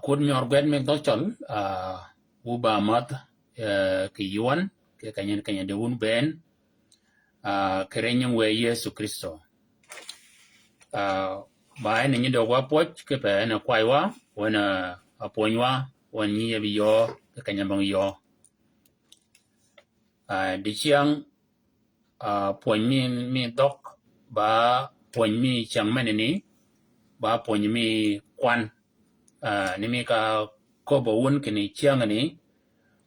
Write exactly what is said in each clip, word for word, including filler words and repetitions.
Kud myør gwed mi dhø cøl, ah, wu ba mädh, eh, kì ywan, kì keny-a, keny-a di wun bënn, ah, kì rënying wë Yëso Krïstø. Ah, ba en nyi døg wa pwøj, kì pe en kwaywa, wen, ah, apwönywa, wen nyi yebi yöö, kì keny-a bang yöö. Ah, dicyäng, ah, pwöny mi, mi dhøg, ba pwöny mi cyäng menani, ba pwöny mi kwan. Ah, ni mi ka köbbe wun kinni cyängani,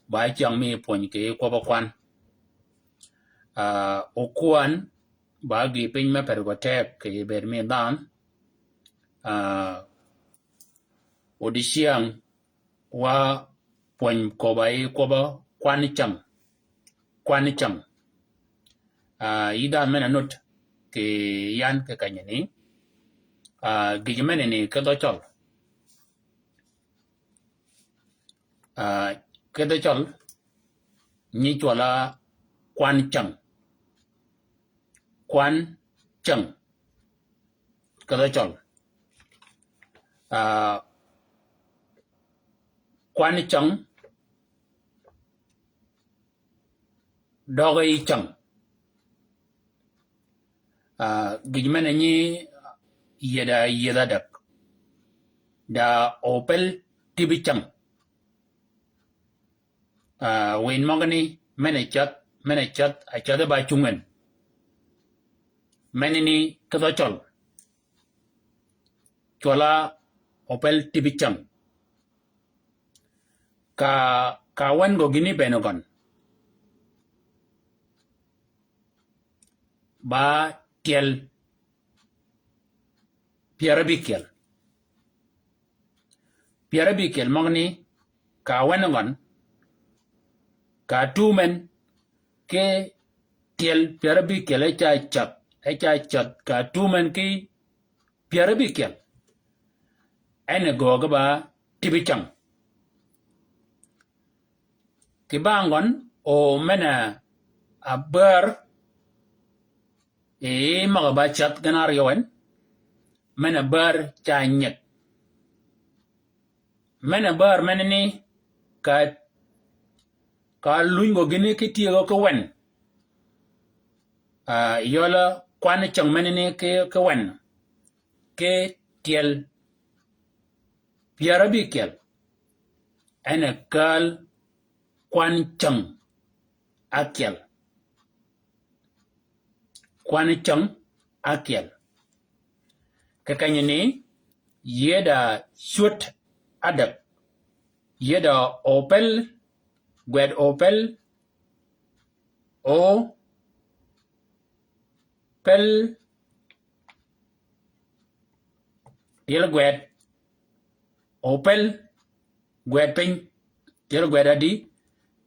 ba cyäng mi pwöny kì kwøbb-a kwan. Ah, okwan, ba gïï piny me pergo teg kì bëëd mi dhanhø. Ah, odicyäng, wa pwöny köbba yi kwøbb-a kwan cyäng. Kwan cyäng. Ah, yi dhanhø men-a nud kì yan kì kenyani. Ah, gïj menani ki dhø cøl. Ah, ki dhø cøl, nyi cwøll-a kwan cyäng. Kwan cyäng. Ki dhø cøl. Ah, kwan cyäng, døge yi cyäng. Ah, gïj men-a nyi yiedh-a, yiedh-a däg. Da opel tibi cyäng. Ah, wïn møgani, men-a cädh, men-a cädh, a cädhi ba cungi en. Menani ki dhø cøl. Cwøll-a opel tibi cyäng. Ka, ka wen gø gïni bënn gøn. Ba tyel pyär ábïkyel. Pyär ábïkyel møgani, ka wen gøn, ka tumen, ki tyel pyär ábïkyel e ca cädh, e ca cädh, ka tumen ki pyär ábïkyel. En e göögi ba tibi cyäng. Kì bang gøn, o men-a bär, e møg-a ba cädh gen áryew en, men-a bär ca nyeg. Men-a bär menani ka, ka luny gø gïni ki tyëgø ki wen. Ah, yøl-a kwan cyäng menani ki, ki wen. Ki tyel pyär ábïkyel. En e kääl kwan cyäng ákyel. Kwan cyäng ákyel. Kì kenyani, yiedh-a cwöd ádäg. Yiedh-a opel, gwed opel, o, pel, tyel gwed, opel, gwed piny, tyel gwed adi,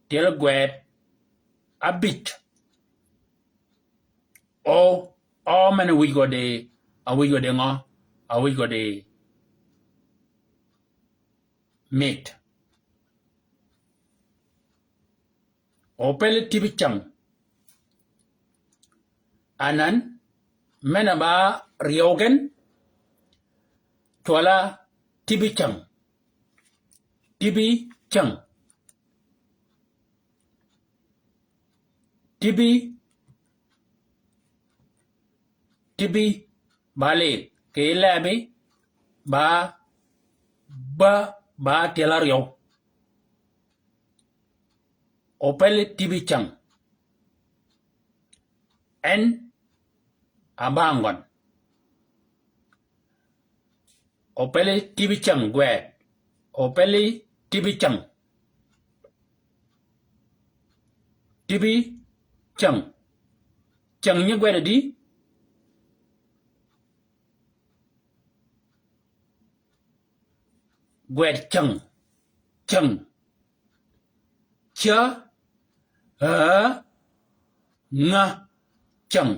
tyel gwed abïj. O, o men-a wïj gø di, a wïj gø di ngø, a wïj gø di mit. Opel tibi cyäng. Anan, men-a ba ryew gen, cwøll-a tibi cyäng. Tibi cyäng. Tibi, tibi, ba lidh, kì lebi, ba, ba, ba tyel áryew. Opel tibi cyäng. En a bang gøn. Opeli tibi cyäng gwed. Opeli tibi cyäng. Tibi cyäng. Cyäng nyi gwed di? Gwed cyäng. Cyäng. Cä, ä, ngä, cyäng.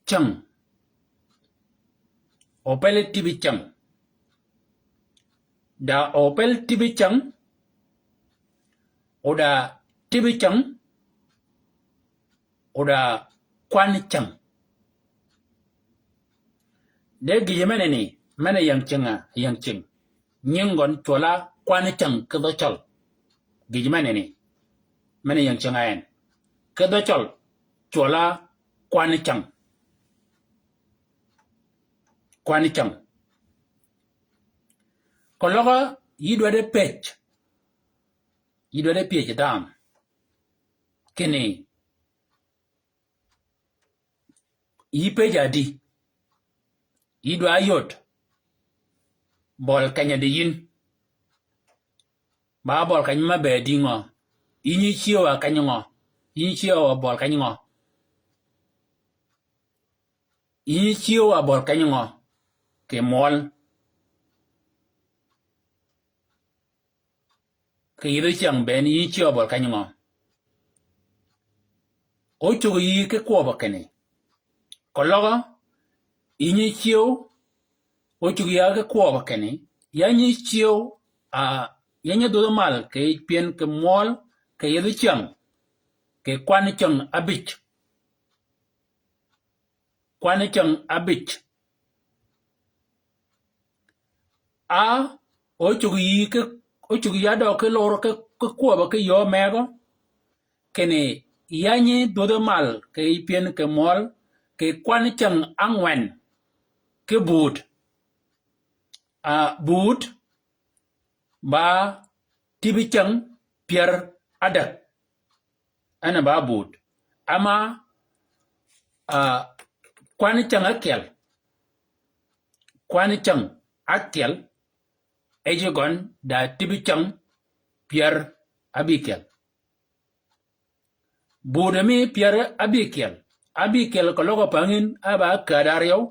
Cyäng. Opeli tibi cyäng. Da opel tibi cyäng. O da tibi cyäng. O da kwan cyäng. De gïj menani, men-a ying cing-a, ying cing. Nying gøn cwøl-a kwan cäng ki dhø Cøl. Gïj menani, men-a ying cing-a en. Ki dhø Cøl, cwøl-a kwan cäng. Kwan cäng. Keløg yï dwaddi pëj. Yï dwaddi pëj dhanhø. Kinni, yï pëj adi. Yï dwa yod. Bøl keny-a di yïn. Ba bøl keny me bëëd di ngø? Yï nyi ciew-a keny ngø? Yï nyi ciew-a bøl keny ngø? Yï nyi ciew-a bøl keny ngø? Kì mwøl. Kì yïdhi cyäng bënn yï nyi ciew-a bøl keny ngø? Ócuggi yï ki kwøbbø kinni. Keløg, yï nyi ciew, ócuggi ya ki kwøbbø kinni, ya nyi ciew, a, ya nyi dhudhi mal, kì pyen kì mwøl, kì yïdhi cyäng, kì kwan cäng abïj. Kwan cäng abïj. A, ócuggi yï ki, ócuggi ya døøg ki lur ki, ki kwøbbø ki yöö mëgø, kinni ya nyi dhudhi mal, kì pyen kì mwøl, kì kwan cäng ángwen, ki buud. A, buud, ba tïbi cäng pyär ádäg. En a ba buud. Ama, a, kwan cäng ákyel. Kwan cäng ákyel. Ej gøn da tïbi cäng pyär ábïkyel. Buud mi pyär ábïkyel. Ábïkyel keløg a pängin a ba käd áryew.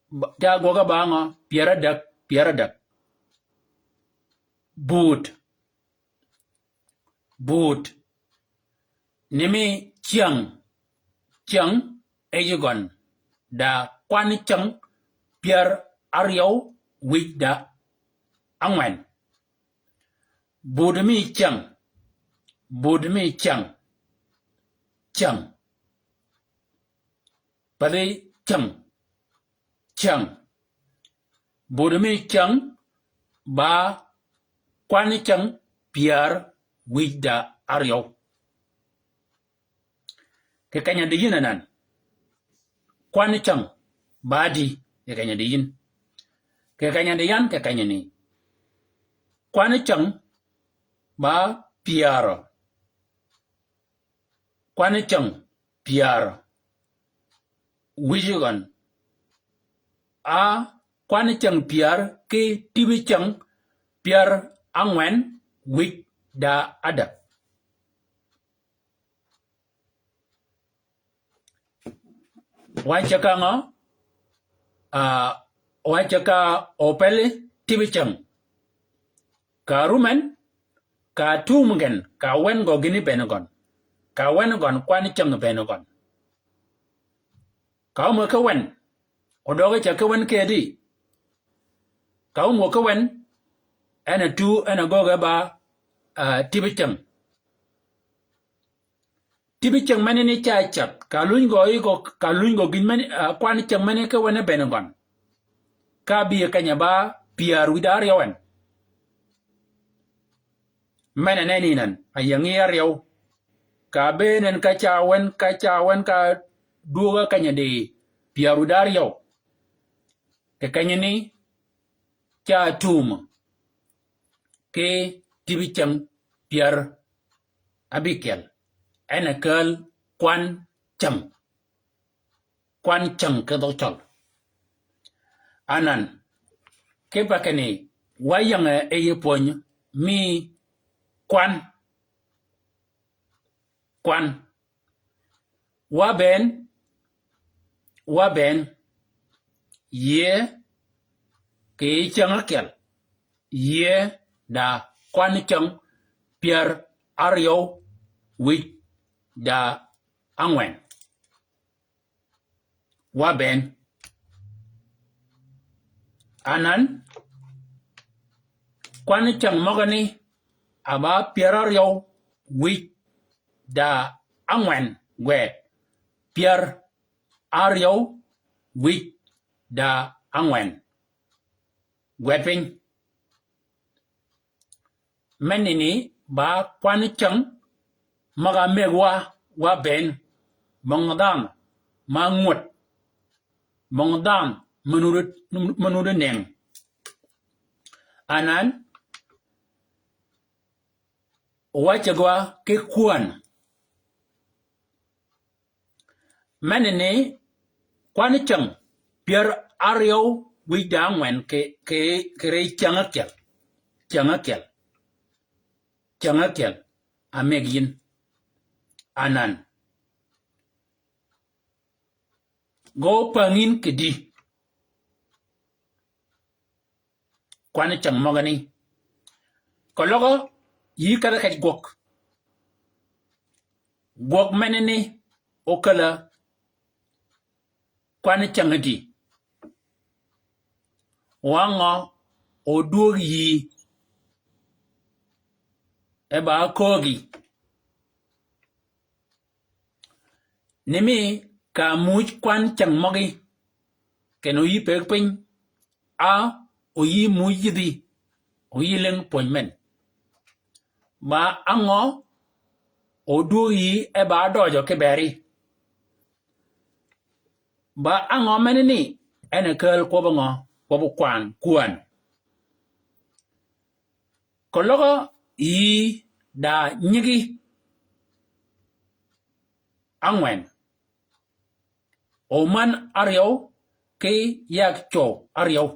Ba, ca gwøg a ba ngø? Pyär ádäg, pyär ádäg. Buud. Buud. Ni mi cyäng. Cyäng, ej gøn da kwan cäng pyär áryew wïj da ángwen. Buud mi cyäng. Buud mi cyäng. Cyäng. Pädhi cyäng. Cyäng. Buud mi cyäng ba kwan cäng pyär wïj da áryew. Kì keny-a di yïn anan. Kwan cäng ba di, kì keny-a di yïn. Kì keny-a di yan, kì keny-a ni. Kwan cäng ba pyärø. Kwan cäng pyär. Wïj gøn. A, kwan cäng pyär ki tïbi cäng pyär ángwen wïj da ádäg. Wa cäg ka ngø? A, wa cäg ka opeli tïbi cäng. Ka rumen, ka tum gen, ka wen gø gïni bënn gøn. Ka wen gøn kwan cäng bënn gøn. Ka ómø ki wen, odøge cäg ki wen kedi. Ka ómø ki wen, en a tu, en a göge ba, a, tïbi cäng. Tïbi cäng meni ni ca ceth, ka luny gø yi gø, ka luny gø gïn meni, a, kwan cäng meni ki wen bënn gøn. Ka bï keny-a ba pyär wïj da áryew en. Men-a nenni nan, a ying yi áryew. Ka bëën en ka ca wen, ka ca wen ka dwöög-a keny-a di pyär wïj da áryew. Kì keny-a ni ca tum ki tïbi cäng pyär ábïkyel. En a kääl kwan cäng. Kwan cäng ki dhøg Cøl. Anan, ki pa kinni, wa yinge yi pwöny mi kwan. Kwan. Wa bënn, wa bënn, yie, kì yij cyäng ákyel, yie da kwan cyäng pyär áryew wïj da ángwen. Wa bënn. Anan, kwan cyäng møgani, a ba pyär áryew wïj da ángwen gwed. Pyär áryew wïj da ángwen. Gwed piny. Menani ba kwan cäng møg-a mëggi wa, wa bënn, bong dhanhø ma ngwöd, bong dhanhø mø nuti, mø nuti nëng. Anan, wa cäg wa ki kwän. Menani kwan cäng pyär áryew wïj da ángwen kì, kì, kì ri cäng ákyel. Cäng ákyel. Cäng ákyel. A mëggi yïn. Anan. Ge ópäng yïn kì dï. Kwan cäng møgani. Keløg yï kedhi kej gwøg. Gwøg menani ókäl-a kwan cäng dï. Wa ngø ódwöög yïí. E ba áköögi. Ni mi ka muuj kwan cäng møgí, ken oyï pëggi piny, a oyï muuj yïdhi, oyï lïng pwöny men. Ba ángø ódwöög yïí e ba ádøjø ki beri. Ba ángø menani, en a kääl kwøbbi ngø, kwøbbi kwan, kwän. Keløg yïí da nyigi ángwen. Omän áryew ki yag cwøw áryew.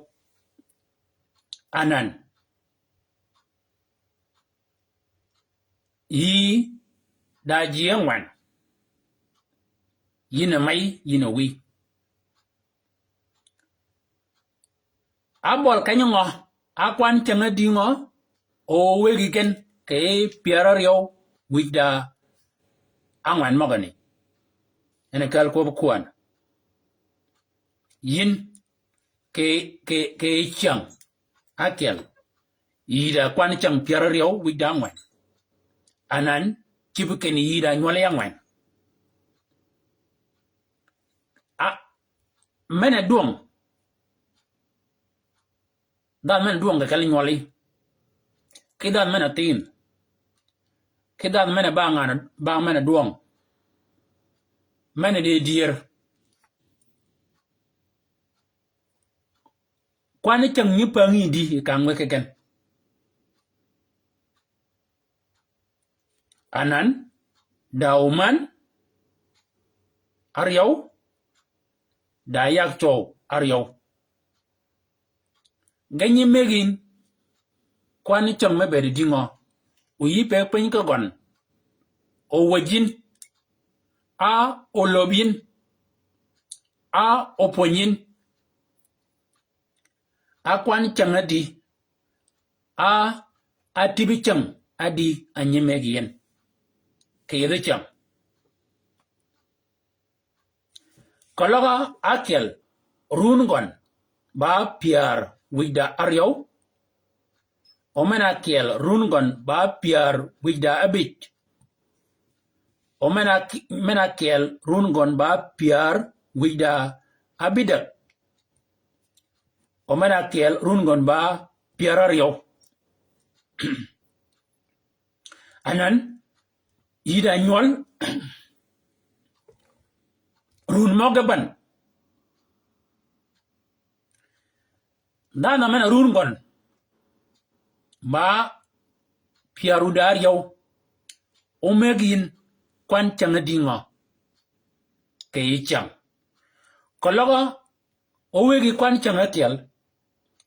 Anan. Yïí da ji ángwen. Yïn a mey, yïn a wïy. Ábøl keny ngø, á kwan cäng ádï ngø, owegi gen, kì pyär áryew, wïj da ángwen møgani. En a kääl kwøbbi kwän. Yïn, kì, kì, kì cäng ákyel. Yï da kwan cäng pyär áryew wïj da ángwen. Anan, cïb kinni yï da nywøl yi ángwen. A, men-a dwøng. Dhanhø men-a dwøng kì kelli nywølli. Ki dhanhø men-a thïn. Ki dhanhø men-a ba ngan, ba men-a dwøng. Men-a di dyër. Kwan cäng nyi päng yï dï yi kang wë ki gen. Anan, da omän áryew, da yag cwøw áryew. Ge nyi mëggi yïn, kwan cäng me bëëd dï ngø, oyï pëggi piny ki gøn, owäj yïn, a olöb yïn, a opwönyi yïn. A kwan cäng ádï, a, a tïbi cäng ádï a nyi mëggi yïn. Kì yethi cäng. Keløg ákyel run gøn ba pyär wïj da áryew. O men-a ákyel run gøn ba pyär wïj da ábïj. O men-a, men-a ákyel run gøn ba pyär wïj da ábïdäg. O men-a ákyel run gøn ba pyär áryew. Anan, yï da nywøl, run møge bän. Dhanhø men-a run gøn ba pyär wïj da áryew. Omëggi yïn kwan cäng ádï ngø. Kì yï cäng. Keløg owegi kwan cäng ákyel.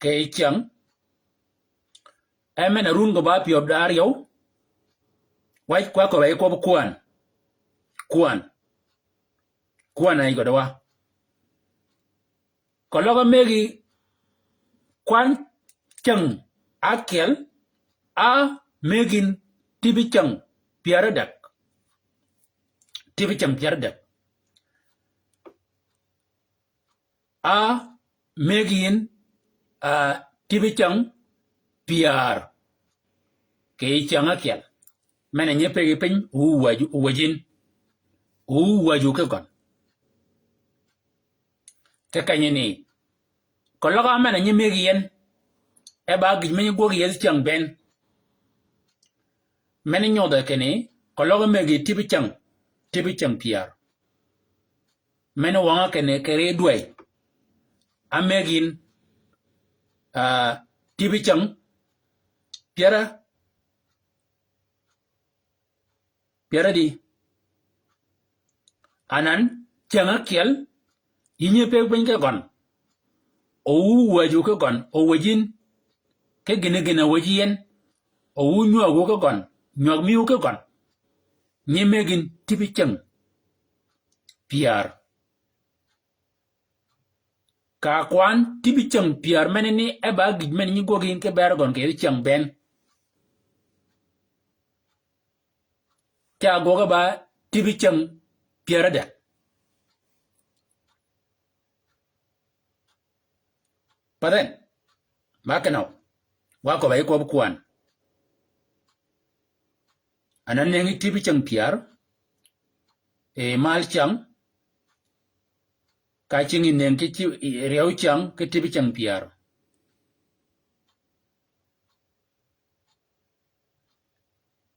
Kì yï cäng. E men-a run gø ba pyär wïj da áryew. Wac kwa köbb-a yi kwøbbi kwän. Kwän. Kwän a yï gø da wa. Keløg mëggi kwan cäng ákyel, a mëggi yïn tïbi cäng pyär ádäg. Tïbi cäng pyär ádäg. A mëggi yïn, a, tïbi cäng pyär. Kì yï cäng ákyel. Men-a nyi pëggi piny, owäj, owäj yïn. Owäjji ki gøn. Kì kenyani, keløg á men-a nyi mëggi yi en, e ba gïj me nyi gwøg yi yethi cyäng bënn. Men-a nyodh-a kinni, keløg mëggi tïbi cyäng, tïbi cyäng pyär. Men-a wøng-a kinni kì ri dwäy. Á mëggi yin, ah, tïbi cyäng pyär a Pyär adi. Anan, cyäng ákyel, yï nyi pëggi piny ki gøn. O wu wäjwu ki gøn, o wäj yïn. Ki gïn-a gïn-a wäj yi en. O wu nywägwu ki gøn, nywäg miwu ki gøn. Nyi mëggi yin tïbi cyäng pyär. Ka kwan tïbi cyäng pyär menani e ba gïj men nyi gwøg yïn ki bër gøn kì yethi cyäng bënn. Ca gwøg e ba tïbi cyäng pyär ádäg. Path en, ba kinøw, wa köbb-a yi kwøb kwan. Anan nëngi tïbi cyäng pyär, e mal cyäng, ka cingi nëng ki ci-, i-, ryew cyäng ki tïbi cyäng pyär.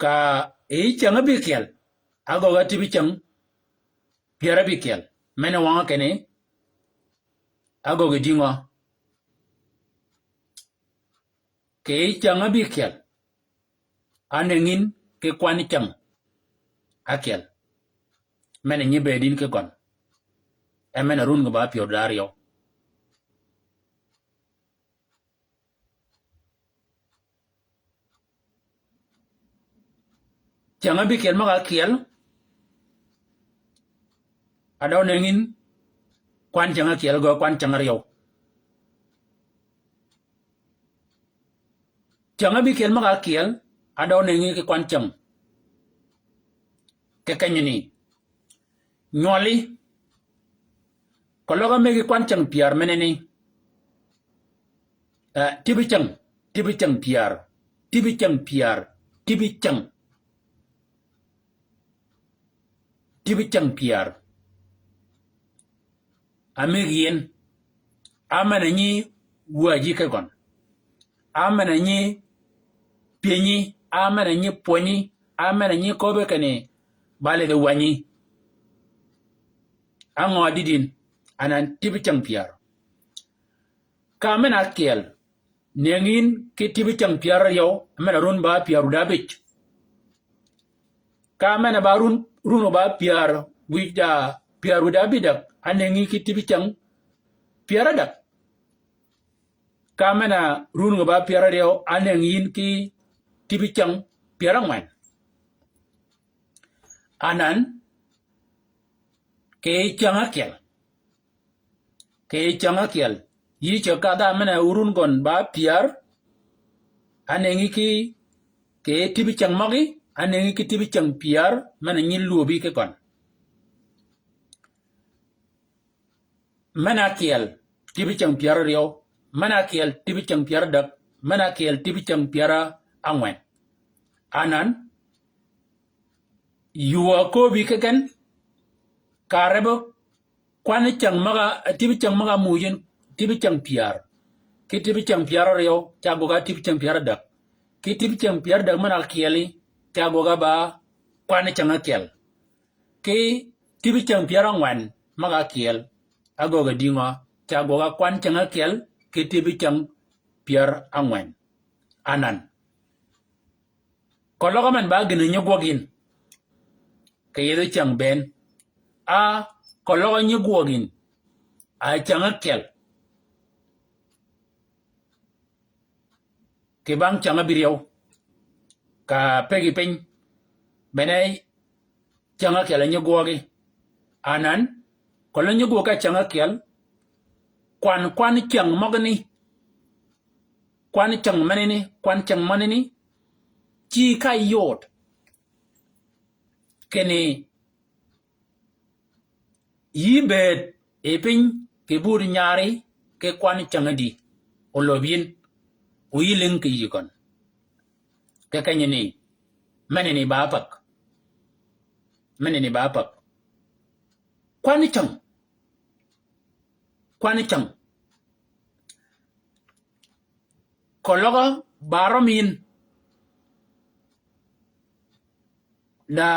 Ka yi cyäng ábïkyel, ágøggi tïbi cyäng pyär ábïkyel. Men-a wøng-a kinni, ágøggi dïngø. Kì yi cyäng ábïkyel, ánëng yïn ki kwan cyäng ákyel. Men-a nyi bëëd yïn ki gøn. E men-a run kì ba pyär da ryew. Cyäng ábïkyel møg-a ákyel, a dø nëngi yïn kwan cyäng ákyel gø kwan cyäng áryew. Cyäng ábïkyel møg-a ákyel, a dø nëngi ki kwan cyäng. Kì kenyani. Nywøli. Keløg á mëggi kwan cyäng pyär menani. Eh, tïbi cyäng, tïbi cyäng pyär, tïbi cyäng pyär, tïbi cyäng. Tïbi cyäng pyär. A mëggi yi en. Á men-a nyi wäji ki gøn. Á men-a nyi pyënyi, á men-a nyi pwönyi, á men-a nyi köbbi kinni ba lidhi wänyi. Á ngø ádïdïn, anan tïbi cyäng pyär. Ka men-a ákyel, nëngi yïn ki tïbi cyäng pyär áryew, men-a run ba pyär wïdá bïj. Ka men-a ba run, run ba pyär wïdá, pyär wïdá bïdäg, ánëngi ki tïbi cyäng pyär ádäg. Ka men-a run ba pyär áryew, ánëngi yïn ki tïbi cyäng pyär ángwen. Anan, kì cyäng ákyel. Kì cyäng ákyel. Yï ceg ka dha men-a wurun gøn ba pyär. Ánëngi ki, kì tïbi cyäng møgí, ánëngi ki tïbi cyäng pyär, men-a nyi lwöbi ki gøn. Men-a ákyel, tïbi cyäng pyär áryew. Men-a ákyel, tïbi cyäng pyär ádäg. Men-a ákyel, tïbi cyäng pyär ángwen. Anan, yuu a köbbi keken, ka rebbi kwan cyäng møg-a, tïbi cyäng møg-a muuj yïn, tïbi cyäng pyär. Ki tïbi cyäng pyär áryew, ca gwøg-a tïbi cyäng pyär ádäg. Ki tïbi cyäng pyär ádäg men-a ákyeli, ca gwøg-a ba kwan cyäng ákyel. Ki tïbi cyäng pyär ángwen møg-a ákyel, ágöggi dïngø, ca gwøg-a kwan cyäng ákyel, ki tïbi cyäng pyär ángwen. Anan. Keløg men ba gïn-a nyi gwøg yïn. Kì yethi cyäng bënn. A, keløg nyi gwøg yïn. A cyäng ákyel. Kì bang cyäng ábïryew. Ka pëggi piny. Bene cyäng ákyel nyi gwøgi. Anan, keløg nyi gwøg ka cyäng ákyel. Kwan, kwan cyäng møgani. Kwan cyäng menani, kwan cyäng menani. Ci ka yod. Kinni yï bëëd yi piny kì bur nyari ki kwan cyäng di. O löb yïn. O yï lïng kì yï gøn. Kì kenyani. Menani ba päg. Menani ba päg. Kwan cyäng. kwan cäng. Keløg ba røm yïn. Da,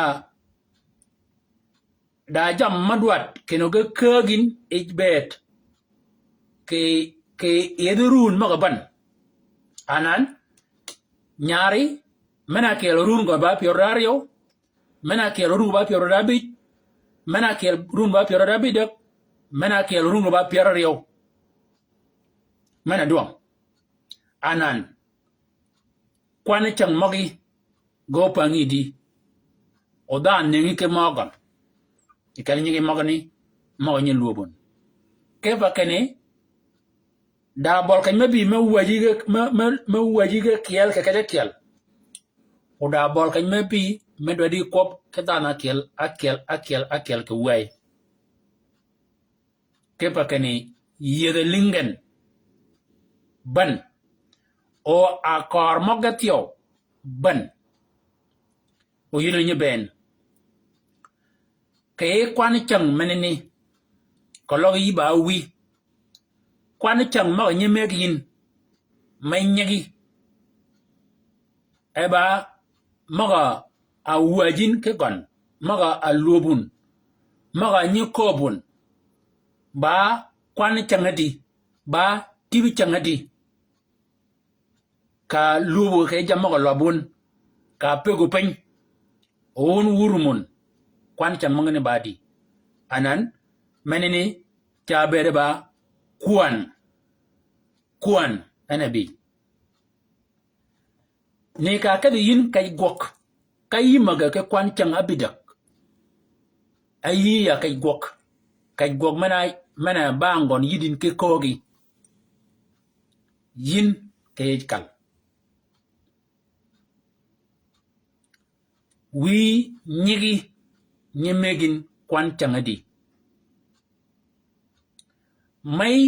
da jammì me dwaddi kinni ge käggi yïn yij bëëd. Kì, kì yethi run møg-a bän. Anan, nyari, men-a kyel run gø ba pyär áryew, men-a kyel run gø ba pyär abij, men-a kyel run gø ba pyär abidäg, men-a kyel run gø ba pyär áryew. Men-a dwøng. Anan, kwan cäng møgí, ge opängi di. O dhanhø nëngi ki møgøn. Yi kel nyigi møgø ni, møgø nyi lwöbøn. Kipe kinni, da bøl keny me bï me wäji ge, me, me, me wäji ge kyel kì kej ákyel. O da bøl keny me bï me dwaddi kwøb ki dhanhø ákyel, ákyel, ákyel, ákyel kì wäy. Kipe kinni yïëdhe lïngi gen. Bän. O akøør møg-a thyew. Bän. O yïn a nyi bënn. Kì yij kwan cäng menani. Keløg yï ba wïy. Kwan cäng møg-a nyi mëggi yïn. Me nyigi. E ba møg-a wäjin ki gøn, møg-a lwöbun, møg-a nyi kööbun, ba kwan cäng adi, ba tibi cäng adi. Ka lwöbø kì jammì møg-a løb wun, ka pëggu piny, o wun wur mun, kwan cäng møgani ba di. Anan, menani ca bëëde ba kwän, kwän, en a bï. Ni ka kedhi yïn kej gwøg, ka yï mäggi ki kwan cäng abidäg. A yï ya kej gwøg, kej gwøg men-a, men-a ba ngøn yïddi ki köögi. Yïn kì yij kal. Wïy nyigi nyi mëggin kwan cäng adi. Mey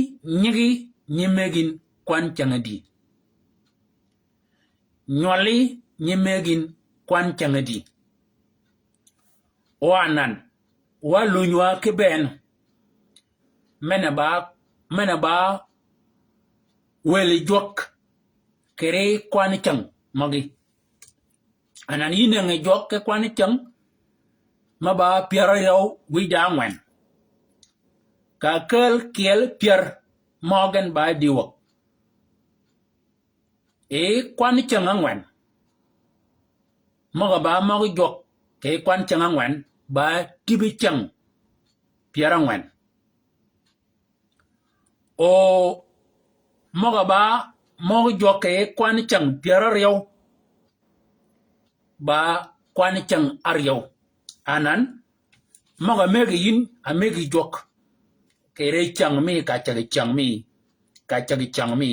nyigi nyi mëggin kwan cäng adi. Nywøli nyi mëggin kwan cäng adi. O anan, wa luny wa ki bënn. Men-a ba, men-a ba wëli jwøk kì ri kwan cäng møgí. Anan yï nëngi jwøk ki kwan cäng me ba pyär áryew wïj da ángwen. Ka kääl kyel pyär mø gen ba diwag. Yi kwan cäng ángwen. Møg-a ba møg jwøk kì kwan cäng ángwen, ba tibi cäng pyär ángwen. O møg-a ba møg jwøk kì kwan cäng pyär áryew, ba kwan cäng áryew. Anan, møg-a mëggi yïn, a mëggi jwøk. Kì ri cäng mi, ka cägi cäng mi, ka cägi cäng mi.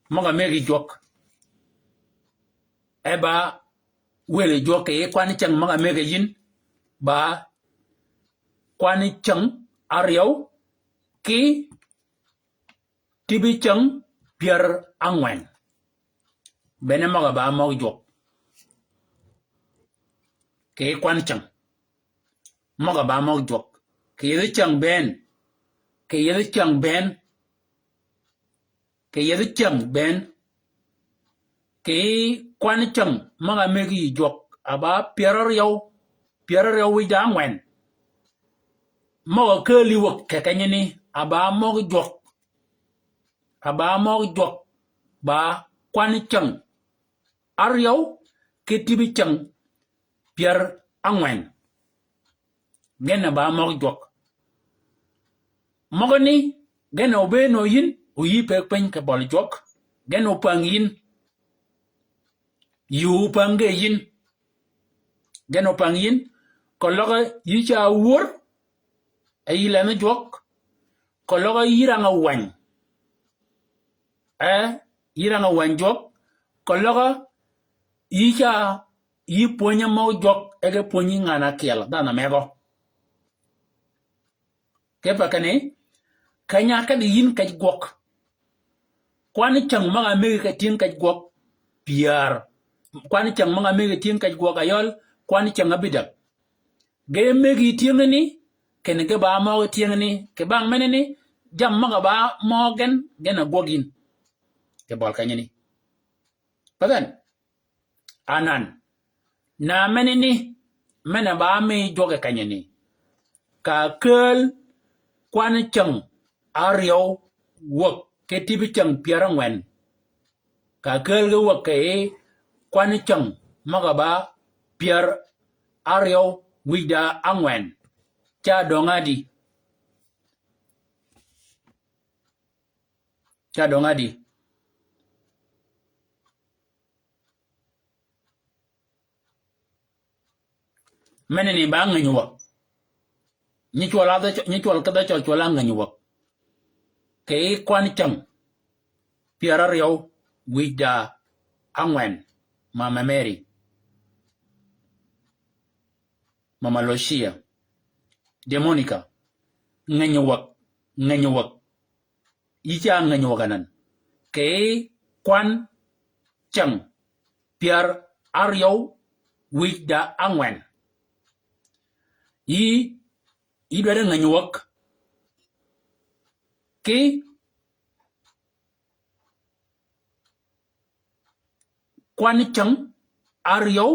Møg-a mëggi jwøk. E ba wëli jwøk kì kwan cäng møg-a mëggi yïn, ba kwan cäng áryew ki tibi cäng pyär ángwen. Bene møg-a ba møg jwøk. Kì kwan cäng. Møg-a ba møg jwøk. Kì yethi cäng bënn. Kì yethi cäng bënn. Kì yethi cäng bënn. Kì kwan cäng møg-a mëggi yï jwøk. A ba pyär áryew. Pyär áryew wïj da ángwen. Møg-a kääli wäg kì kenyani. A ba møg jwøk. A ba møg jwøk. Ba kwan cäng áryew ki tibi cäng pyär ángwen. Gen a ba møg jwøk. Møgani, gen a obëën o yïn, o yï pëgg piny kì bøli jwøk. Gen a opang yïn. Yï opang ge yïn. Gen a opang yïn. Keløg yï ca wör. E yï lenhi jwøk. Keløg yï rang-a wäny. E, yï rang-a wäny jwøk. Keløg yï ca, yï pwönyi møg jwøk, e ge pwönyi ngan-a kyel, dhanhø megø. Kipe kinni, keny-a kedhi yïn kej gwøg. Kwan cäng møg-a mëggi kì tyëng kej gwøg, pyär. Kwan cäng møg-a mëggi tyëng kej gwøg, ayøl, kwan cäng abidäg. Ge mëggi tyëngani, kinni ge ba møg tyëngani, kì bang menani, jammì møg-a ba møøg gen, gen a gwøg yïn. Kì bøli kenyani. Path en. Anan. Na menani, men-a ba mi jwøk kenyani. Ka kääl kwan cäng áryew wäg ki tibi cäng pyär ángwen. Ka kääl ge wäg kì kwan cäng møg-a ba pyär áryew wïj da ángwen. Ca döng-a di. Ca döng-a di. Menani ba ngänyi wäg. Nyi cwøl a dhø cø-, nyi cwøl ki dhø cøl cwøl a ngänyi wäg. Kì kwan cäng pyär áryew wïj da ángwen. Mama Mary. Mama Lucia. Demonica. Ngänyi wäg. Ngänyi wäg. Yï ca ngänyi wäg anan. Kì kwan cäng pyär áryew wïj da ángwen. Yï, yï dwaddi ngänyi wäg. Ki kwan cäng áryew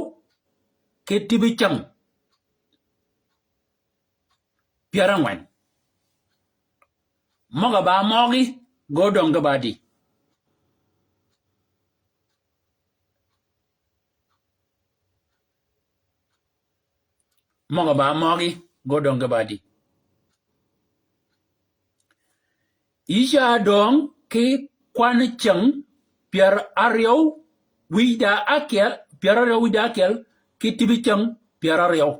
ki tibi cäng pyär ángwen. Møg-a ba møøgi, ge ódöng ge ba di. Møg-a ba møøgi, ge ódöng ge ba di. Yï ca döng ki kwan cäng pyär áryew wïj da ákyel, pyär áryew wïj da ákyel, ki tibi cäng pyär áryew.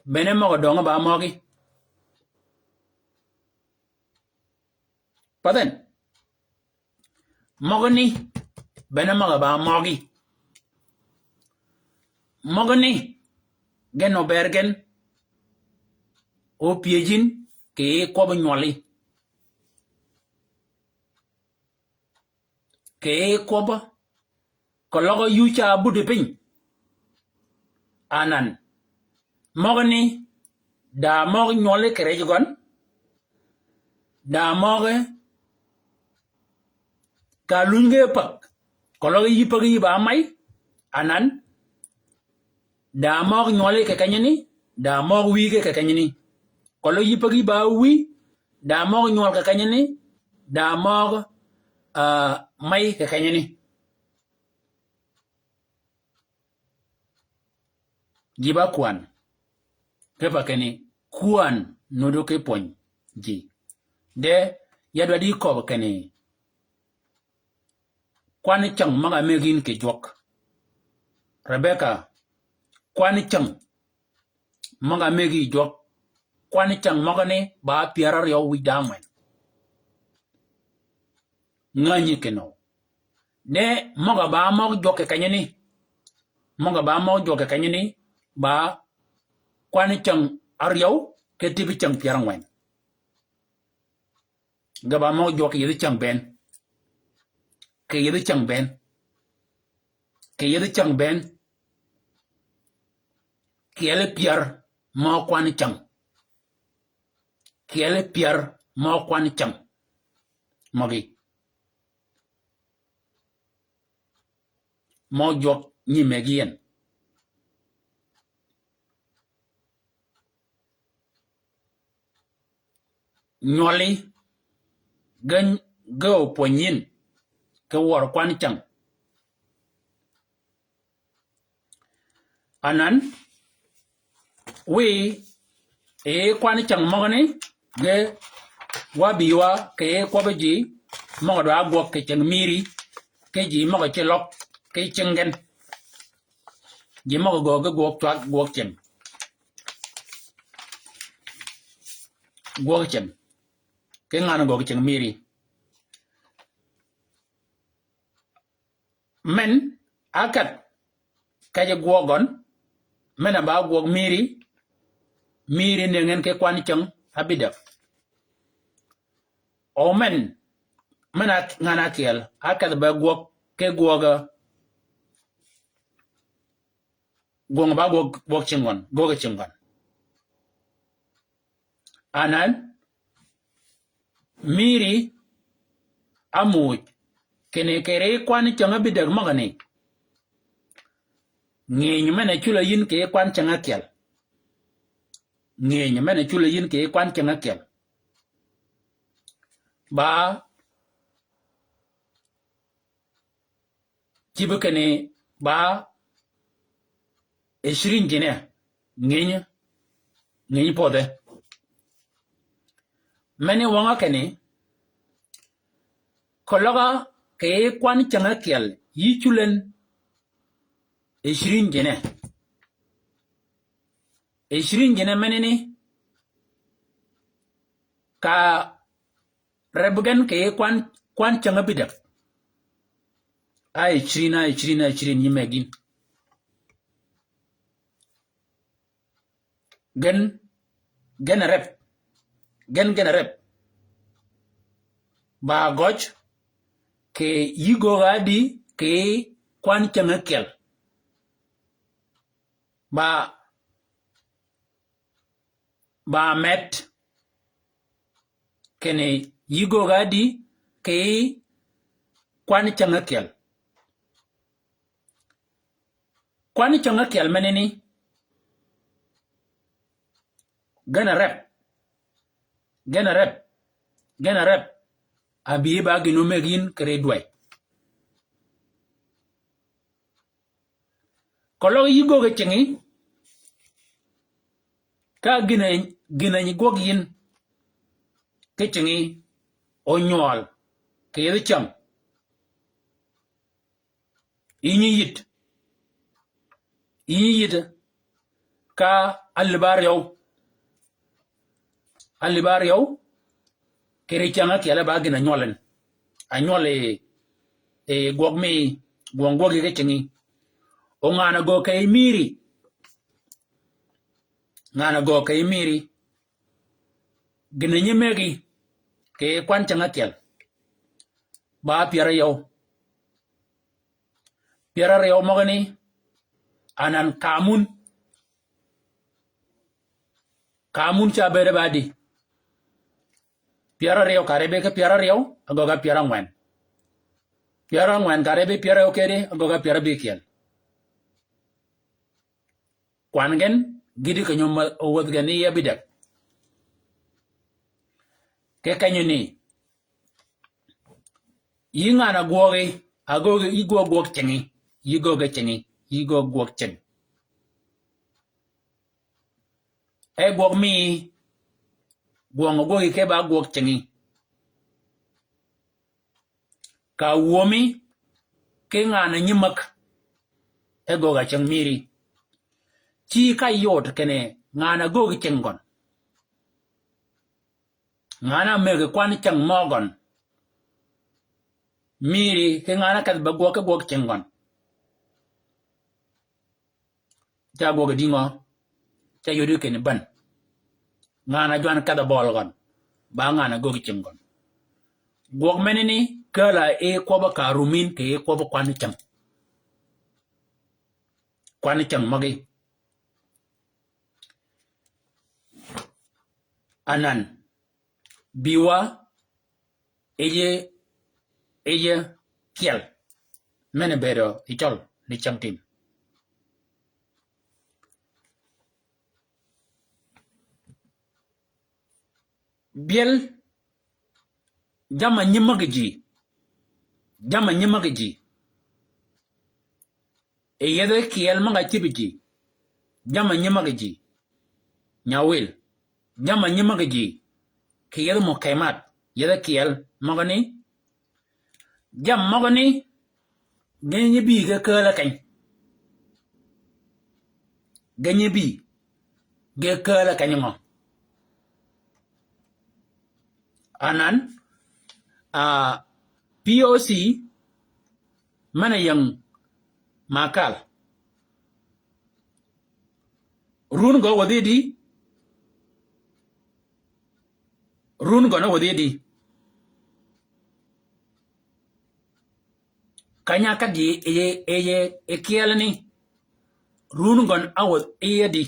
Bene møg-a döng ba møøgi. Path en. Møgani, bene møg-a ba møøgi. Møgani, gen obër gen. Opyëj yïn, kì kwøb nywøli. Kì kwøb. Keløg yuu ca budi piny. Anan. Møgani, da møg nywøli kì rij gøn. Da møg ka luny ge päg. Keløg yï päg yï ba may. Anan. Da møg nywøli kì kenyani, da møg wïy ge kì kenyani. Keløg yï päg yï ba wïy, da møg nywøl kì kenyani, da møg, ah, may kì kenyani. Ji ba kwan. Kipe kinni kwan nuti ki pwöny ji. De ya dwaddi köbbi kinni kwan cäng møg-a mëggi yïn kì jwøk. Rebecca, kwan cäng møg-a mëggi jwøk. Kwan cäng møgani ba pyär áryew wïj da ángwen. Ngänyi kinøw. Ne møg-a ba møg jwøk kì kenyani. Møg-a ba møg jwøk kì kenyani ba kwan cäng áryew ki tibi cäng pyär ángwen. Ge ba møg jwøk kì yethi cäng bënn. Kì yethi cäng bënn. Kì yethi cäng bënn. Kyeli pyär mø kwan cäng. Kyeli pyär mø kwan cäng. Møgí. Mø jwøk nyi mëggi yien. Nywøli ge, ge opwönyi yïn ki wør kwan cäng. Anan, wiy, e kwan cäng møgani, ge wa bïwa, kì kwøbbi ji, møg-a dwa gwøg kì cing mïri, ki ji møg-a ci løg, ki cing gen. Ji møg-a göög ki gwøg cwag, gwøg cing. Gwøg cing. Ki ngan-a göög cing mïri. Men, ákedh, kej gwøg gøn, men-a ba gwøg mïri, mïri nëngi en ki kwan cäng, ábïdäg. O men, men-a ngan-a ákyel, ákedh be gwøg, ki gwøg, gwøng ba gwøg, gwøg cing gøn, gwøg cing gøn. Anan, Mïri, ámuuj, kinni kì ri kwan cäng ábïdäg møgani. Ngïny men-a cula yïn kì kwan cäng ákyel. Ngïny men-a cula yïn kì kwan cäng ákyel. Ba cïb kinni ba icirin jinne, ngïny, ngïny podhe. Meni wøngø kinni, keløg-a kì kwan cäng ákyel, yï culen icirin jinne. Icirin jinne menani, ka reb gen kì kwan, kwan cäng ábïdäg. A icirin, a icirin, a icirin nyi megin. Gen, gen a reb. Gen, gen a reb. Ba gøj, kì yï göög-a di, kì kwan cäng ákyel. Ba, ba med, kinni yï göög-a di, kì kwan cäng ákyel. Kwan cäng ákyel menani, gen a reb, gen a reb, gen a reb, abï ba gïn-a ómeg yïn kì ri dwäy. Keløg yï göög ki cingi, ka gïn-a, gïn-a nyi gwøg yïn ki cingi, ónywøl, kì yethi cäng. Yï nyi yïd. Yï nyi yïd ka álïb áryew. Álïb áryew, kì ri cäng ákyel ba gïn-a nywøl en. Ánywøl yi, yi gwøg mi, gwøng gwøg yi ki cingi. O ngan-a göög kì mïri. Ngan-a göög kì mïri. Gïn-a nyi megi, kì kwan cäng ákyel. Ba pyär áryew. Pyär áryew møgani, anan kamun. Kamun ca bëëde ba di. Pyär áryew ka rebe ki pyär áryew, agøgg-a pyär ángwen. Pyär ángwen ka rebe pyär áryew kedi, agøgg-a pyär ábïkyel. Kwan gen, gïti kenyo ma owädh gen ni ya bïdäg. Kì kenyo ni, yï ngan-a gwøgi, agöggi, yï gwøg gwøg cingi, yï göög cingi, yï göög gwøg cing. E gwøg mi, gwøng gwøgi ke ba gwøg cingi. Ka wömi, ki ngan-a nyimäg, e göög-a cing mïri. Ci ka yod kinni ngan-a göög cing gøn. Ngan-a mëggi kwan cäng mø gøn. Mïri ki ngan-a kedh be gwøg ki gwøg cing gøn. Ca gwøg dïngø, ca yodi kinni bän. Ngan-a jwan kedh bøl gøn. Ba ngan-a göög cing gøn. Gwøg menani, kääl-a yi kwøbb-a ka rumin kì yi kwøbb-a kwan cäng. Kwan cäng møgí. Anan, bïwa, eye, eye kyel. Men-a bëëdø yi cøl ni cängtïn. Byel, jamm-a nyimäggi ji. Jamm-a nyimäggi ji. Yi yethi kyel møg-a cïb ji. Jamm-a nyimäggi ji. Nyawil. Jamm-a nyimäggi ji. Kì yethi mukaymat. Yethi kyel møgani. Jamm-a møgani. Gen nyi bï ge kääl-a keny. Gen nyi bï ge kääl-a keny ngø? Anan, a, P O C, men-a ying Makal. Run gø wädhi di? Run gøn wädhi di? Kany-a ka ji eye, eye, e kyel ni. Run gøn a wädhi di?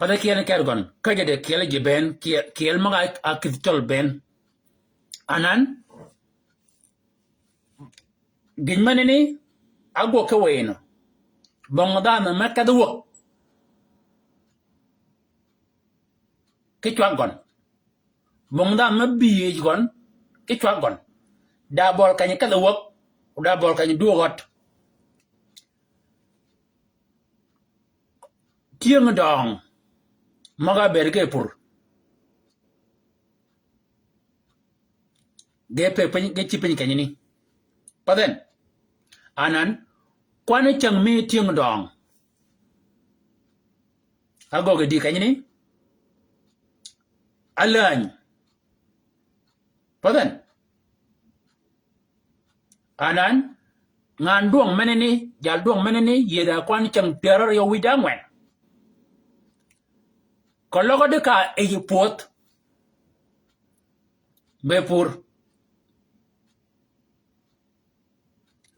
Path-a kyel ni ker gøn, ka ji de kyel ji bënn, kyel, kyel møg-a ákïdhi cøl bënn. Anan, gïn menani, ágwøg ki wëynø. Bong dhanhø me kedh wäg ki cwag gøn. Bong dhanhø me bï yij gøn ki cwag gøn. Da bøl keny kedh wäg, da bøl keny dwöög ød. Tyëng døøng møg-a ábëëd ge pur. Ge pe piny, ge cïb piny kenyani. Path en. Anan, kwan cäng mi tyëng døøng. Ágöggi di kenyani. Álääny. Path en. Anan, ngan dwøng menani, jal dwøng menani, yïëd-a kwan cäng pyär áryew wïj da ángwen. Keløg di ka yij pwödh. Be pur.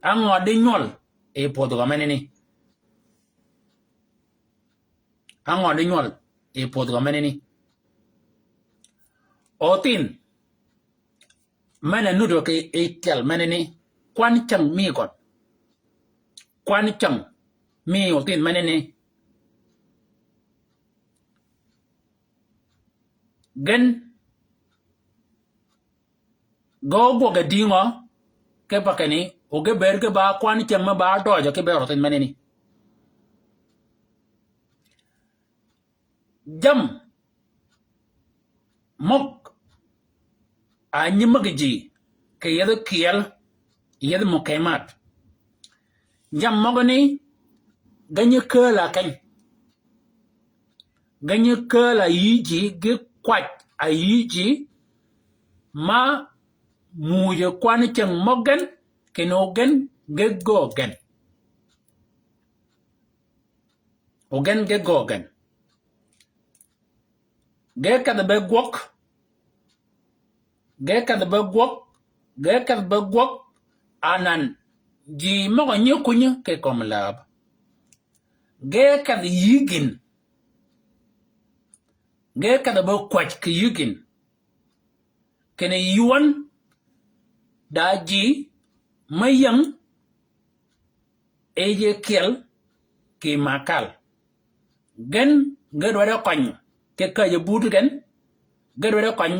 Á ngø di nywøl yi pwödh gø menani? Á ngø di nywøl yi pwödh gø menani? Othinh, men-a nuddi ki yi tyel menani, kwan cäng mi gøn. Kwan cäng mi othinh menani. Gen ge ógwøg-a dïngø, ki pa kinni, o ge bëëd ge ba kwan cäng me ba døjø ki bëëd othinh menani. Jammì møg a nyimmigi ji kì yethi kyel, yethi mukemad. Jammì møgani ge nyi kääl-a keny. Ge nyi kääl-a yï ji, ge kwäj-a yï ji, ma muuj kwan cäng møg gen, kinni ogen ge göög gen. Ogen ge göög gen. Ge kedhi be gwøg. Ge kedhi be gwøg. Ge kedhi be gwøg. Anan ji møg-a nyi kuny kì kömi läb. Ge kedhi yï gïn. Ge kedhi be kwäj kì yï gïn. Kinni ywøn da ji me ying yij kyel kì makal. Gen ge dwaddi køny ki käjj-a buti gen, ge dwaddi køny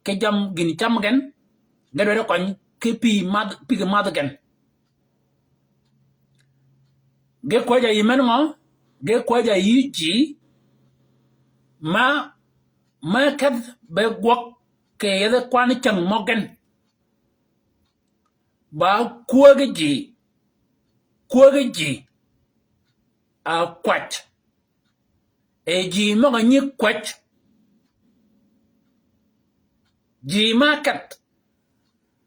ki jammì gïn cam gen, ge dwaddi køny ki pï madh, pï ki madh gen. Ge kwäjj-a yï men ngø? Ge kwäjj-a yï ji ma, ma kedhi be gwøg kì yethi kwan cäng møg gen. Ba kwäg ji, kwäg ji a kwäj. E ji møg-a nyi kwäj. Ji ma kedhi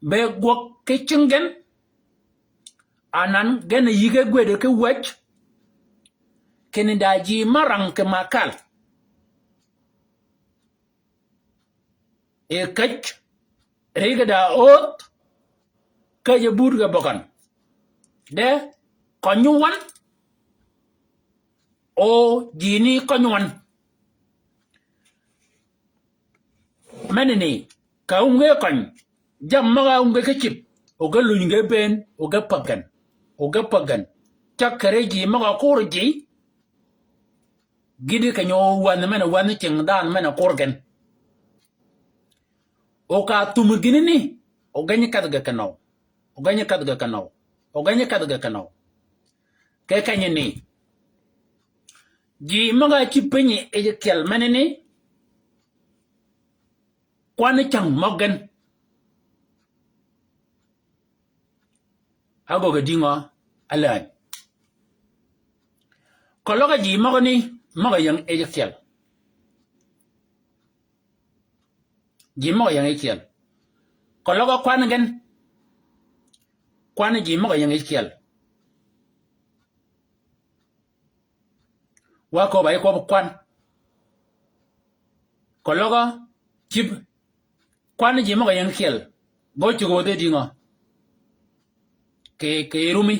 be gwøg ki cing gen. Anan gen yïge gwëd ki wäj. Kinni da ji ma rang kì makal. E käj, ri ge da ödh, käjj-a buti ge bøgøn. De kønyi wøn, o ji ni kønyi wøn. Menani, ka wun ge køny, jammì møg-a wun ge ki cïb, o ge luny ge bënn, o ge päg gen, o ge päg gen. Cäg kì ri ji møg-a kur ji, gïti keny-a wänhi men-a wänhi cing dhanhø men-a kur gen. O ka thum gïnani, o geny kedh ge kenøw. O geny kedh ge kenøw. O geny kedh ge kenøw. Kì kenyani, ji møg-a cïb piny yij kyel menani, kwan cäng møg gen. Ágöggi dïngø? Álääny. Keløg ji møgani, møg-a ying yij kyel. Ji møg-a ying yij kyel. Keløg kwan gen. Kwan ji møg-a ying yij kyel. Wa köbb-a yi kwøb kwan. Keløg cïb kwan ji møg-a ying kyel. Gø cuggi wäthi dïngø? Kì, kì rumi.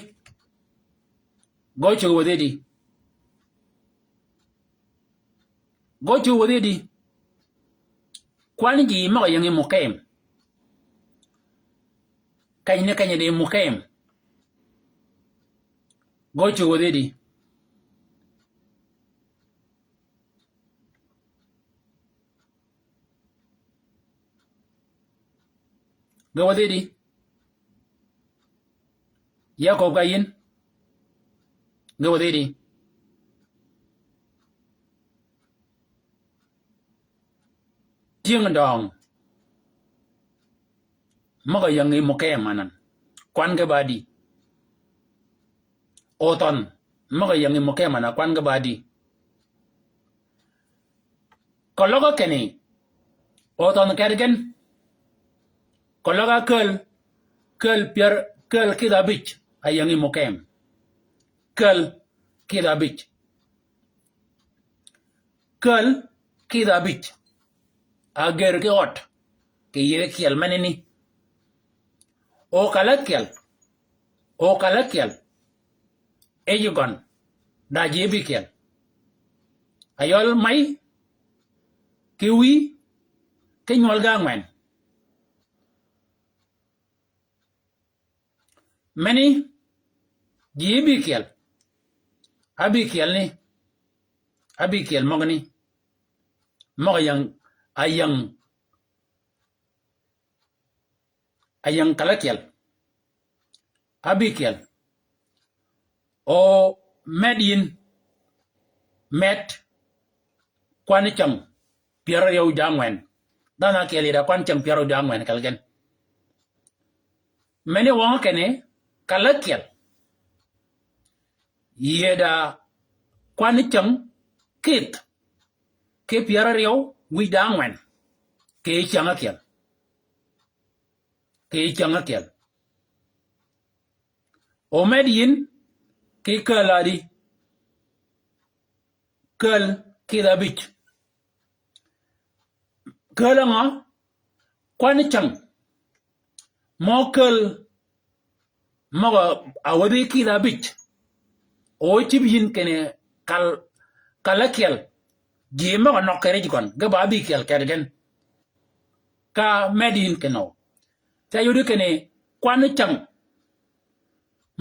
Gø cuggi wäthi dï? Gø cwöödhi di. Kwan ji møg-a ying yi mukayim. Keny ni keny di mukayim. Gø cwöödhi di. Ge wädhi di. Ya köbb ka yïn. Ge wädhi di. Tyëng døng. Møg-a ying yi mukayim anan. Kwan ge ba di. Othønh. Møg-a ying yi mukayim anan kwan ge ba di. Keløg kinni, othønh kedi gen. Keløg a käl, käl pyär, käl kidh abij, a ying yi mukayim. Käl kidh abij. Käl kidh abij. A gër ki ød, kì yïdhi kyel menani. O kal ákyel, o kal ákyel. Ej gøn, da ji ábïkyel. Ayøl may, ki wïy, ki nywøl ge ángwen. Meni, ji ábïkyel. Ábïkyel ni. Ábïkyel møgani. Møg-a ying, a ying. A ying kal ákyel. Ábïkyel. O med yïn. Med. Kwan cäng. Pyär áryew di ángwen. Dhanhø ákyel yï da kwan cäng pyär áryew di ángwen kal gen. Meni wøng kinni kal ákyel. Yï da kwan cäng kidh. Ki pyär áryew wïj da ángwen. Kì cäng ákyel. Kì cäng ákyel. O med yïn ki käl adi. Käl kidh abij. Käl ngø? Kwan cäng. Mø käl møg-a wädhi kidh abij. O cïb yïn kinni kal, kal ákyel. Ji møg-a nøg kì rej gøn, ge ba ábïkyel kedi gen. Ka med yïn kinni o. Ca yudi kinni kwan cäng.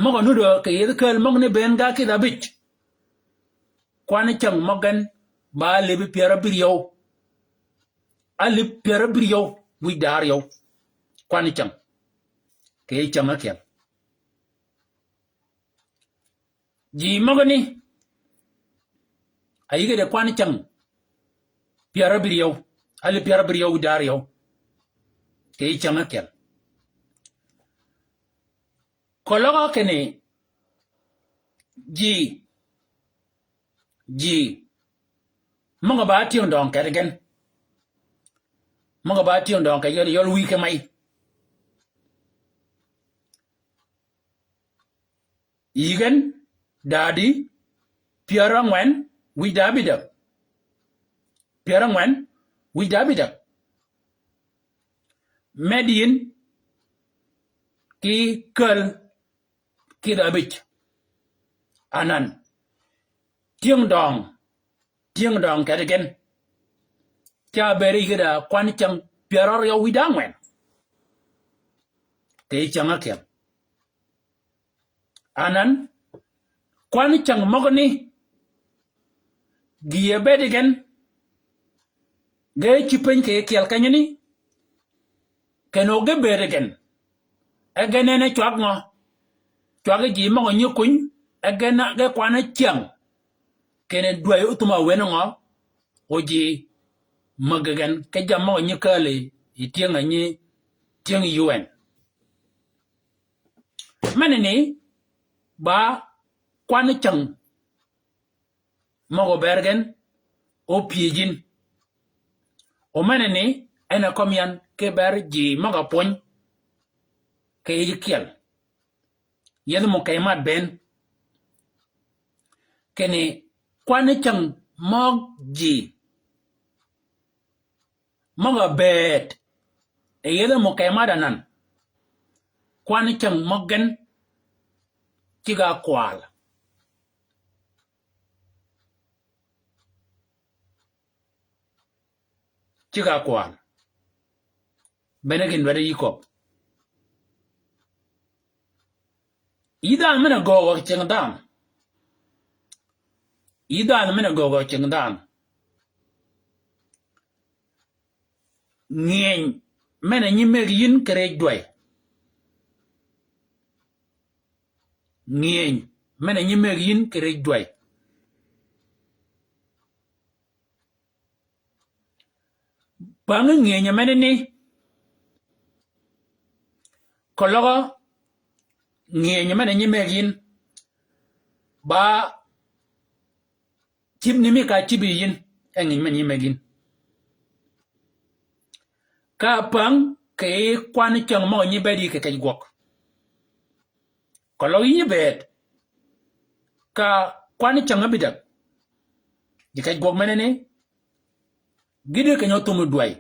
Møg-a nudd kì yïdhi käl møgani bënn ga kidh abij. Kwan cäng møg gen ba álïb pyär ábïryew. Álïb pyär ábïryew, wïj da áryew. Kwan cäng. Kì cäng ákyel. Ji møgani. A yïge de kwan cäng. Pyär ábïryew. Álïb pyär ábïryew, wïj da áryew. Kì cäng ákyel. Keløg kinni ji, ji møg-a ba tyëng døng kedi gen. Møg-a ba tyëng døng kedi gen, yøl wïy ki may. Yï gen, dadi, pyär ángwen, wïj da ábïdäg. Pyär ángwen, wïj da ábïdäg. Med yïn ki käl kidh abij. Anan. Tyëng døng. Tyëng døng kedi gen. Ca bëëd yï ge da kwan cäng pyär áryew wïj da ángwen. Kì cäng ákyel. Anan, kwan cäng møgani, gï ábëëd gen, ge cïb piny kì kyel kenyani, kinni o ge bëëd gen, e gen en e cwag ngø, cwag ji møg-a nyi kuny, e gen ge kwan cäng, kinni dwäy óthum-a wen ngø, o ji mäggi gen, ki jammì møg-a nyi kääl yi tyëng-a nyi, tyëng yuen. Menani, ba kwan cäng møg-a bëëd gen, o pyëj yïn. O menani, en a kømyan ki bëëd ji møg-a pwöny, kì yij kyel. Yethi mukaymat bënn. Kinni kwan cäng møg ji. Møg-a bëëd. E yethi mukaymat anan. Kwan cäng møg gen. Cigg-a kwal. ceg-a kwal. Bene gïn dwaddi yï köbbi. Yï dhanhø men-a göögø ceng dhanhø. Yï dhanhø men-a göögø ceng dhanhø. Ngyëny men-a nyi mëggi yïn kì rej dwäy. Ngyëny men-a nyi mëggi yïn kì rej dwäy. Pängi ngyënyø menani. Keløg ngyënyø men-a nyi mëggi yïn. Ba cïbni mi ka cïbi yïn, e ngyëny men-a nyi mëggi yïn. Ka päng kì kwan cäng møg-a nyi bëëdi kì kej gwøg. Keløg yï nyi bëëd ka kwan cäng ábïdäg. Ji kej gwøg menani, gïti keny-a óthum dwäy.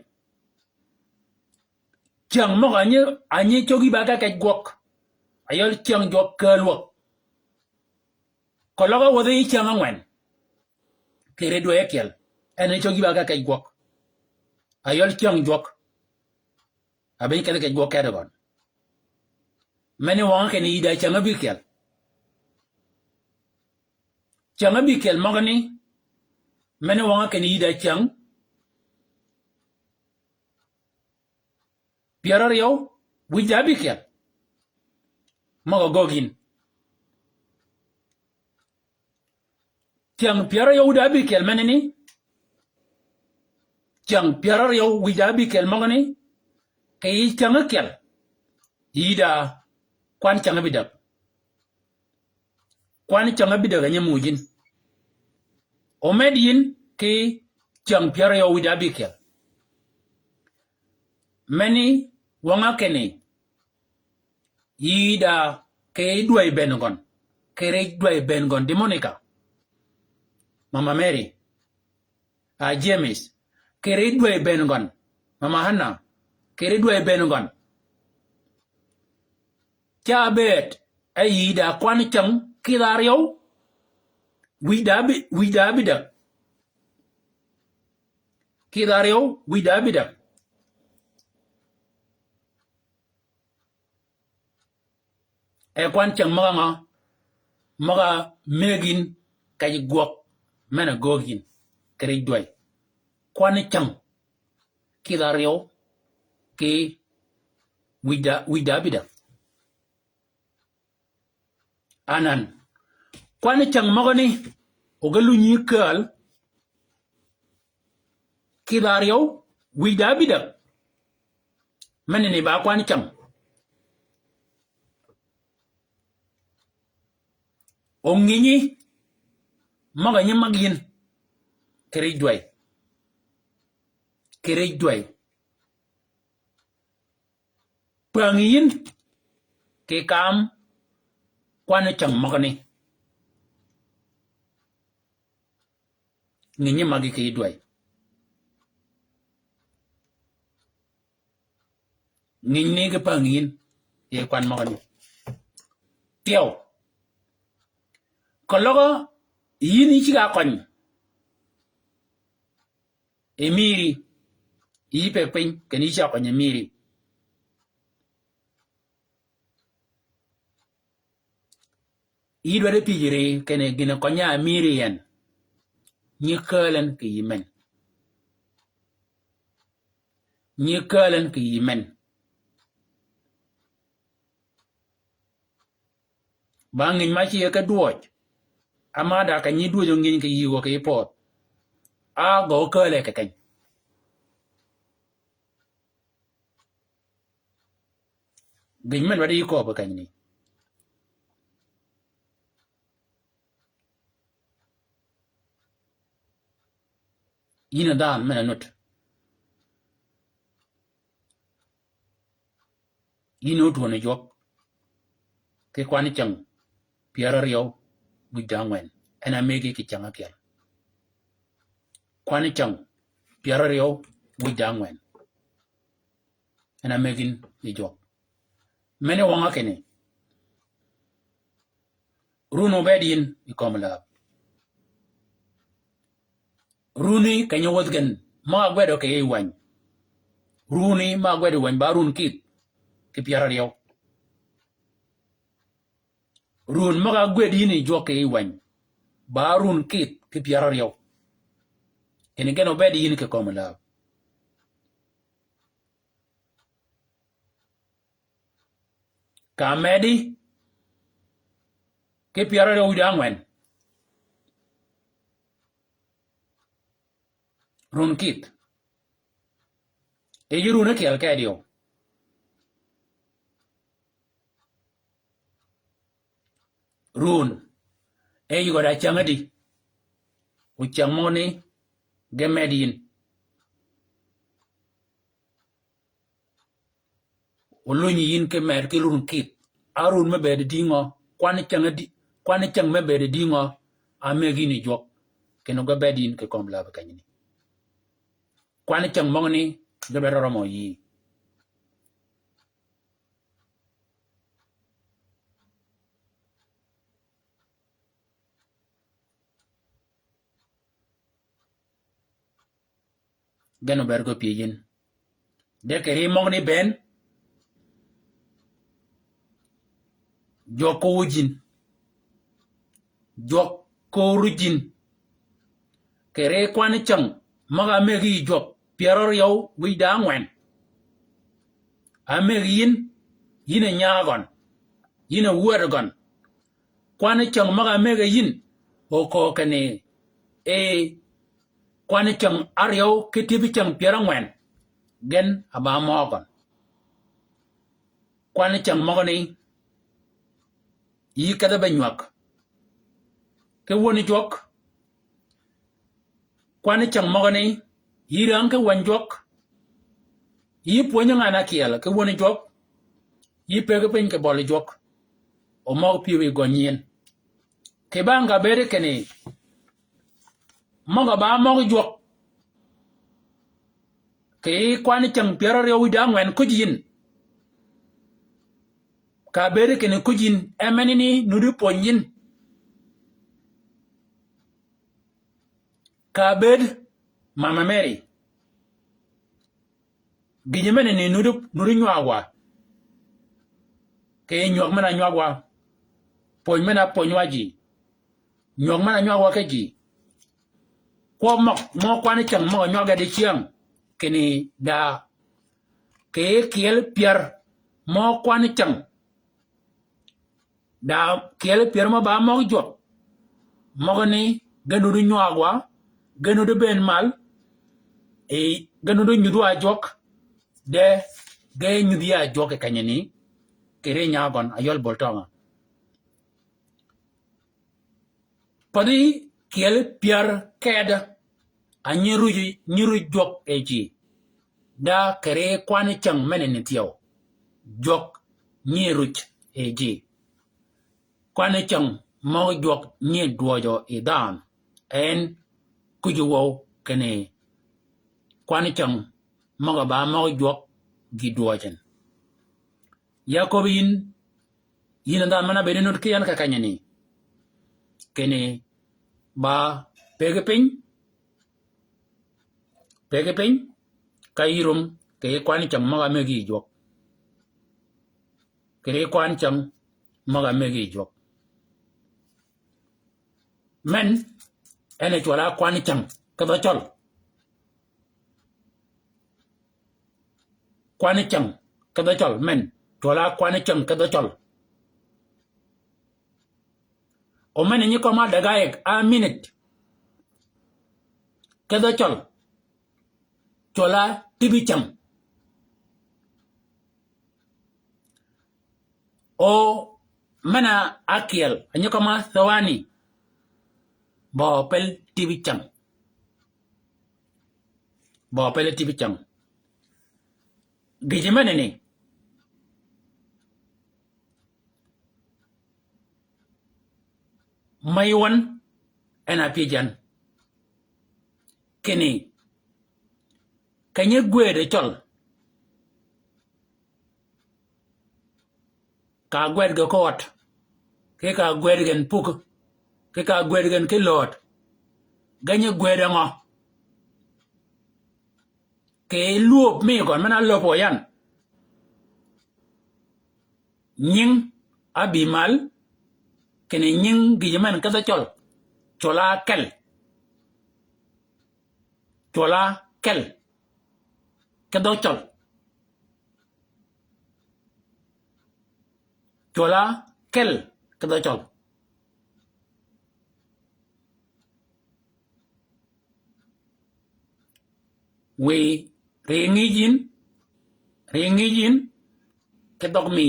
Cäng møg-a nyi, a nyi cöggi ba ka kej gwøg. Ayøl cäng jwøk kääl wäg. Keløg áwädhi cäng ángwen kì ri dwäy ákyel. En a cöggi ba ka kej gwøg. Ayøl cäng jwøk. Abï kedhi kej gwøg kedi gøn. Meni wøng-a kinni yï da cäng ábïkyel. Cäng ábïkyel møgani. Meni wøng-a kinni yï da cäng pyär áryew wïj da ábïkyel. Møg-a göög yïn. Cäng pyär áryew wïj da ábïkyel menani. Cäng pyär áryew wïj da ábïkyel møgani. Kì yï cäng ákyel. Yï da kwan cäng ábïdäg. Kwan cäng ábïdäg a nyi muuj yïn. Omed yïn ki cäng pyär áryew wïj da ábïkyel. Meni wøng-a kinni yï da kì dwäy bënn gøn. Kì ri dwäy bënn gøn. Di Monica. Mama Mary. A James. Kì ri dwäy bënn gøn. Mama Hannah. Kì ri dwäy bënn gøn. Ca bëëd, e yï da kwan cäng kidh áryew wïj da ábï, wïj da ábïdäg. Kidh áryew wïj da ábïdäg. E kwan cäng møg-a ngø, møg-a mëggi yïn kej gwøg men-a göög yïn kì ri dwäy. Kwan cäng kidh áryew kì wïj da, wïj da ábïdäg. Anan. Kwan cäng møgani, o ge lunyi kääl kidh áryew wïj da ábïdäg. Menani ba kwan cäng. O nginyi møg-a nyi mäg yïn kì ri dwäy. Kì ri dwäy. Pängi yïn kì kam kwan cäng møgani. Nginyi mäggi kì yï dwäy. Nginyi ni ki pängi yïn yi kwan møgani. Tyew. Keløg yïn yï ceg-a køny. Yi mïri, yï peg piny, kinni yï ceg-a køny yi mïri. Yï dwaddi pyëj ri kinni gïn-a køny-a mïri yi en. Nyi kääl en kì yï men. Nyi kääl en kì yï men. Ba nginy ma cye ki dwøj. Ama da ka nyi dwøj o nginy kì yï gø kì yï pödh. A gø kääl e kì keny. Gïn men waddi yï kööb kì kenyni. Yïn a dhanhø men-a nut. Yïn ótwönø jwøk. Ki kwan cäng pyär áryew wïj da ángwen. En a mëggi kì cäng ákyel. Kwan cäng pyär áryew wïj da ángwen. En a mëggi yï jwøk. Mene wøng-a kinni. Run obed yïn yi kömi läb. Runi keny-a wädhi gen, møg-a ágwedø kì yij wäny. Runi ma ágwed yi wänyi ba run kïdh ki pyär áryew. Run møg-a ágwed yïn yi jwøk kì yij wänyi ba run kïdh ki pyär áryew. Kinni gen obed yïn kì kömi läb. Ka medi ki pyär áryew wïdá ángwen. Run kïdh. E yï run ákyel kedi o. Run. E yï gø da cäng ádi. O cäng møgani ge med yïn. Olunyi yïn ki mer ki run kïdh. A run me bëëd dïngø, kwan cäng di, kwan cäng me bëëd dïngø, a mëggi yïn yi jwøk, kinni ge bëëd yïn kì kömi läb kenyani. Kwan cäng møgani ge dwaddi rømø yïí. Gen obed gø pyëj yïn. De kì ri møgani bënn. Jwøk ko wujin. Jwøk ko rujin. Kì ri kwan cäng møg-a mëggi yij jwøk pyär áryew wïdá ángwen. A mëggi yïn, yïn a nyaa gøn. Yïn a wäd gøn. Kwan cäng møg-a mëggi yïn, o köög kinni, e, kwan cäng áryew ki tïbi cäng pyär ángwen, gen a ba møøg gøn. Kwan cäng møgani, yï kedhe be nywäg ki wöni jwøk. Kwan cäng møgani, yï rängi ki wäny jwøk. Yï pwönyi ngan ákyel ki wöni jwøk. Yï pëggi piny kì bøli jwøk. O møg pyëwí gøny yïn. Kì bang ka bëëdi kinni møg-a ba møg jwøk kì kwan cäng pyär áryew wïdá ángwen kuj yïn. Ka bëëdi kinni kuj yïn, e menani nuddi pwöny yïn. Ka bëëd Mama Mary. Gïjø menani nuddi, nuddi nywag wa. Kì nywäg men-a nywag wa. Pwöny men-a pwöny wa ji. Nywäg men-a nywag wa ki ji. Kwøb møg, mø kwan cäng møg-a nywag-a dicyäng. Kinni da. Kì kyel pyär mø kwan cäng. Da kyel pyär mø ba møg jwøk. Møgani ge nuddi nywag wa, ge nuddi bënn mal, e, ge nuddi nyudhi wa jwøk, de ge nyudhi ya jwøk kì kenyani, kì ri nyaa gøn, a ywøl bøl tøngø. Pädhi kyel pyär ked, a nyi ruj, nyi ruj jwøk e ji. Da kì ri kwan cäng menani thyew. Jwøk nyi ruj e ji. Kwan cäng møg jwøk nyi dwøjø yi dhanhø. En kuj wøw kinni kwan cäng møg-a ba møg jwøk gï dwøjin. Ya köbbi yïn, yïn a dhanhø men-a bëëd nud ki yan kì kenyani. Kinni ba pëggi piny, pëggi piny, ka yï rum kì kwan cäng møg-a mëggi yij jwøk. Kì kwan cäng møg-a mëggi yij jwøk. Men, en a cwøl-a kwan cäng ki dhø Cøl. Kwan cäng ki dhø Cøl, men, cwøl-a kwan cäng ki dhø Cøl. O men nyi kømmi-a dagayeg, a minit. Ki dhø Cøl. Cwøl-a tïbi cäng. O men-a ákyel, a nyi kømmi-a thawani. Bø pel tïbi cäng. Bø pel tïbi cäng. Gïjø menani. Mey wøn, en a pyëj yan. Kinni, keny-a gwëd Cøl. Ka gwed gen ki ød. Ki ka gwed gen pug. Ki ka gwed gen ki lööd. Gen nyi gwed ngø? kì lwöb mi gøn men-a löb o yan. Nying ábï mal, kinni nying gïjø men ki dhø Cøl. Cwøl á kel. Cwøl á kel. Ki dhø Cøl. Cwøl á kel. Ki dhø Cøl. Wi ri ngïj yin, ri ngïj yin, ki dhøg mi,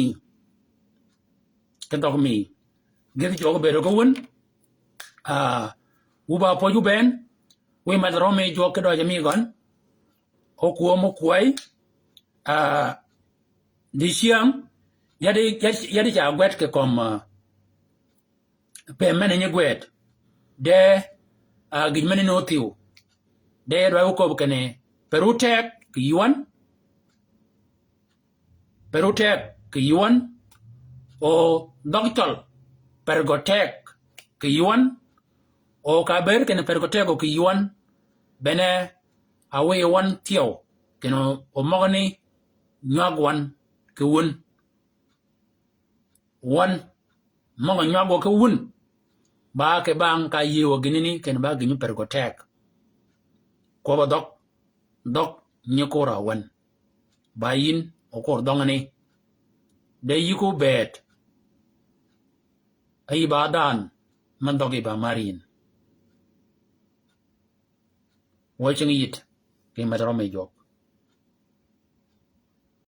ki dhøg mi. Gïth jwøk bëëdø ki wun, ah, wu ba pwøj wu bënn, wi medh rømi jwøk ki døjø mi gøn, o kwöm o kwäy, ah, dicäng, yadi, yadi, yadi ca gwed kì köm, ah, pem men-a nyi gwed. De, ah, gïj men-a nyi othïw. De dwayi wu köbbi kinni, per wu teg kì ywan. Per wu teg kì ywan. O dhøg Cøl, per gø teg kì ywan. O ka bëëd kinni per gø teg o kì ywan. Bene a wiy wan thyew. Kinni o møgani nywag wan kì wun. Wan, møg-a nywag wø ki wun, ba ki bang ka yïëy wø gïnani, kinni ba gïnyi per gø teg. Kwøbb-a dhøg, dhøg nyi kur a wan. Ba yïn o kur dhøngani. De yïk wu bëëd. Ayi ba dhanhø, men dhøg yi ba mar yïn. Wø cing yït, kì medh rømi jwøk.